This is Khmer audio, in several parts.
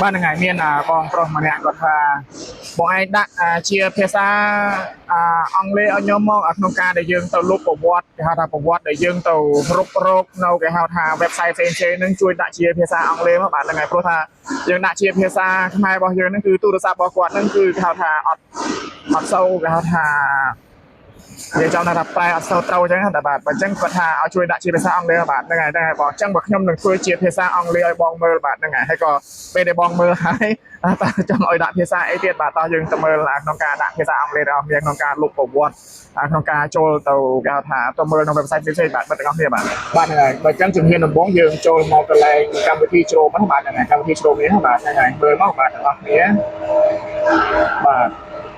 បាទហ្នឹងហើយមានអាបងប្រុសម្នាក់គាត់ថាបងឯងដាក់អាជាភាសាអាអង់គ្លេសឲ្យខ្ញុំមកអាក្នុងការដែលយើងទៅលុបប្រវត្តិគេហៅថាប្រវត្តិដែលយើងទៅរុករកនៅគេហៅថា website ផ្សេងៗហ្នឹងជួយដាក់ជាភាសាអង់គ្លេសមកបាទហ្នឹងហើយព្រោះថាយើងដាក់ជាភាសាខ្មែររបស់យើងហ្នឹងគឺទូរស័ព្ទរបស់គាត់ហ្នឹងគឺគេហៅថាអត់អត់សូវគេហៅថា និយាយចំថាប្រែអត់សូវត្រូវអញ្ចឹងតែបាទបើអញ្ចឹងគាត់ថាឲ្យជួយដាក់ជាភាសាអង់គ្លេសបាទហ្នឹងហើយហ្នឹងហើយបងអញ្ចឹងបើខ្ញុំនឹងធ្វើជាភាសាអង់គ្លេសឲ្យបងមើលបាទហ្នឹងហើយហើយក៏ពេលដែលបងមើលហើយតើចង់ឲ្យដាក់ភាសាអីទៀតបាទតោះយើងទៅមើលក្នុងការដាក់ភាសាអង់គ្លេសរបស់គ្នាក្នុងការលុបប្រវត្តិក្នុងការចូលទៅគេហៅថាទៅមើលក្នុង website ផ្សេងៗបាទបាទទាំងអស់គ្នាបាទបាទហ្នឹងហើយបើអញ្ចឹងជំហានដំបូងយើងចូលមកកន្លែងកម្មវិធី Chrome ហ្នឹងបាទហ្នឹងហើយកម្មវិធី Chrome នេះបាទហ្នឹងហើយមើលមកបាទទាំងអស់គ្នាបាទ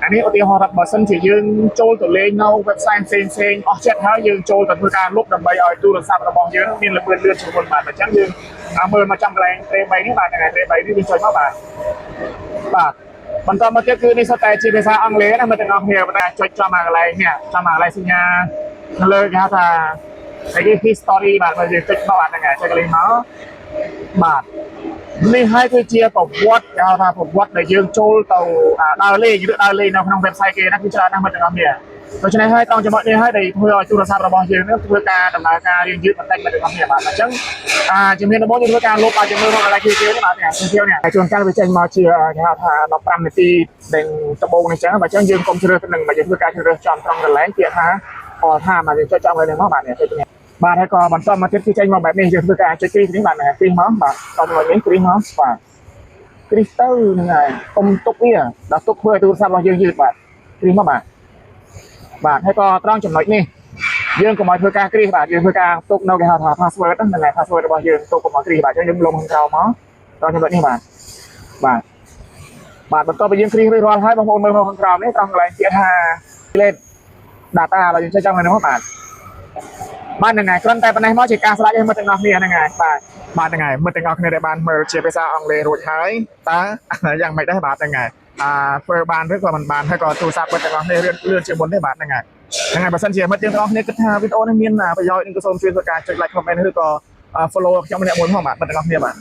អានេះឧទាហរណ៍ថាបើសិនជាយើងចូលទៅលេងនៅ website ផ្សេងផ្សេងអស់ចិត្តហើយយើងចូលទៅធ្វើការលុបដើម្បីឲ្យទូរស័ព្ទរបស់យើងមានល្បឿនលឿនជាងមុនបាទអញ្ចឹងយើងមើលមកចំកន្លែងត្រេ3នេះបាទហ្នឹងហើយត្រេ3នេះយើងចុចមកបាទបាទបន្តមកទៀតគឺនេះសុទ្ធតែជាភាសាអង់គ្លេសណាមើលទាំងអស់គ្នាប៉ុន្តែចុចចំអាកន្លែងនេះចំអាកន្លែងសញ្ញានៅលើគេហៅថាអីគេ history បាទបើយើងចុចមកបាទហ្នឹងហើយចុចកន្លែងមកបាទនេះហើយគឺជាប្រវត្តិគេហៅថាប្រវត្តិដែលយើងចូលទៅដើរលេងឬដើរលេងនៅក្នុង website គេណាគឺច្រើនណាស់មើលទាំងអស់គ្នាដូច្នេះហើយត្រង់ចំណុចនេះហើយដែលធ្វើឲ្យទូរស័ព្ទរបស់យើងនេះធ្វើការដំណើរការរៀងយឺតបន្តិចមើលទាំងអស់គ្នាបាទអញ្ចឹងអាជំហានដំបូងយើងធ្វើការលុបឲ្យជំនឿរបស់កន្លែងគេនេះបាទនេះគេនេះជួនកាលវាចេញមកជាគេហៅថា15នាទីដែលដំបូងនេះអញ្ចឹងបើអញ្ចឹងយើងកុំជ្រើសទៅនឹងបើយើងធ្វើការជ្រើសចំត្រង់កន្លែងពាក្យថាអថាមកយើងចុចចំកន្លែងនេះមកបាទនេះចុចនេះបាទហើយក៏បន្តមកទៀតគឺចេញមកបែបនេះយើងធ្វើការចុចគ្រីសនេះបាទគ្រីសមកបាទតចំណុចនេះគ្រីសមកបាទគ្រីសទៅហ្នឹងហើយកុំទុកវាដល់ទុកធ្វើឲ្យទូរស័ព្ទរបស់យើងយឺតបាទគ្រីសមកបាទបាទហើយក៏ត្រង់ចំណុចនេះយើងកុំឲ្យធ្វើការគ្រីសបាទយើងធ្វើការទុកនៅគេហៅថា password ហ្នឹងហើយ password របស់យើងទុកកុំឲ្យគ្រីសបាទអញ្ចឹងយើងលំខាងក្រោមមកត្រង់ចំណុចនេះបាទបាទបាទបន្ទាប់ពីយើងគ្រីសរួចរាល់ហើយបងប្អូនមើលខាងក្រោមនេះត្រង់កន្លែងពាក្យថា delete data ឥឡូវយើងចុចចំហ្នឹងមកបាទបាទហ្នឹងហើយគ្រាន់តែប៉ុណ្ណេះមកជាការស្ដាច់ឲ្យមើលទាំងអស់គ្នាហ្នឹងហើយបាទបាទហ្នឹងហើយមើលទាំងអស់គ្នាដែលបានមើលជាភាសាអង់គ្លេសរួចហើយតើយ៉ាងម៉េចដែរបាទហ្នឹងហើយអាធ្វើបានឬក៏មិនបានហើយក៏ទូរស័ព្ទមើលទាំងអស់គ្នាលឿនលឿនជាងមុនទេបាទហ្នឹងហើយហ្នឹងហើយបើសិនជាមិត្តយើងទាំងអស់គ្នាគិតថាវីដេអូនេះមានប្រយោជន៍នឹងក៏សូមជួយធ្វើការចុច like comment ឬក៏ follow ខ្ញុំម្នាក់មួយផងបាទមិត្តទាំងអស់គ្នាបាទ។